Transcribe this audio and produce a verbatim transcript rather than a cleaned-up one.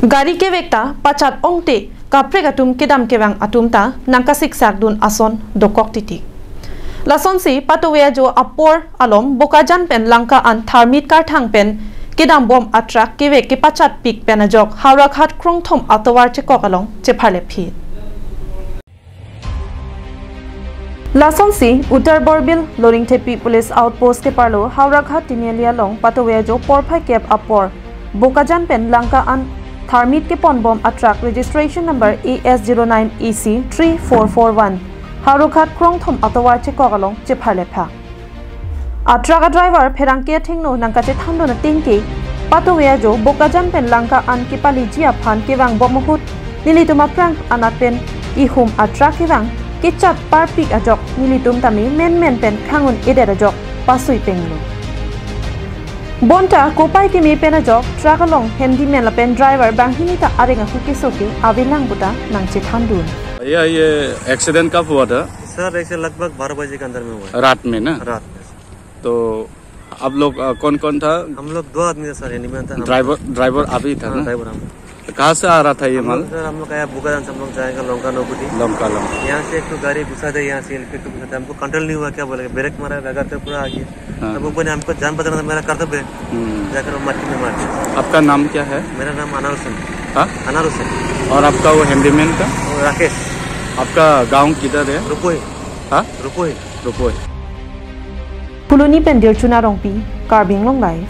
Gari kevek ta pachat ongte kaprek atum kedam kevang atum ta nangkasiksak dun ason dokok titi. Lasonsi patuve ajo apor along Bokajan pen Lanka an tharmit karthang pen kedam bom a-truck kevek kepachat pik pen ajok Howraghat Krongthom atovar chekok along chepharle phi. Lasonsi Uttar Borbil Loringthepi Police Outpost keparlo Howraghat Tiniali along patuve ajo porphai kep apor Bokajan pen Lanka an tharmit kepon bom a-truck registration number A S zero nine A C three four four one Howraghat Krongthom atovar chekok along chepharle pha. A-truck a-driver pherangke athengno nangkachethan dun ateng ke patuve ajo Bokajan pen Lanka an kepaleji aphan kevang bom ahut nelitum aphrang anat pen ihum a-truck kevang kechat parpik ajok nelitum tame menmen pen khangun edet ajok pasui penglo. Bonta kopai keme pen ajok truck along handyman lapen driver banghini ta areng ahu keso ke avelang puta nangchethan dun. भैया, ये एक्सीडेंट कब हुआ था? सर, ऐसे लगभग बारह बजे के अंदर में हुआ है। रात में ना? रात में। तो आप लोग अ, कौन कौन था? हम लोग दो आदमी थे सर, हैंडीमैन था। हम ड्राइवर ड्राइवर आप ही था हाँ, ना? ड्राइवर हम। तो कहाँ से आ रहा था ये हम माल? लोग सर, हम लोग आया बोकाजान से, हम लोग जाएगा लंका नौकुटी। लंका लंका। यहाँ से एक तो गाड़ी घुसा दे, यहाँ से एलपी टू घुसा दे। हमको कंट्रोल नहीं हुआ, क्या बोलेगा, ब्रेक मारा, बगैर तो पूरा आ गया। हाँ। तब ऊपर ने हमको जान बचाना था, मेरा कर्तव्य है। हम्म। जाकर वो मट्टी में मार दिया। आपका नाम क्या है? मेरा नाम अनार हुसैन। हाँ? अनार हुसैन। और आपका वो हैंडीमैन का? वो राकेश। आपका गांव किधर है? रुपोही। हाँ? रुपोही। रुपोही। Phuloni pen Dirchuna Rongpi, Karbi Anglong Live.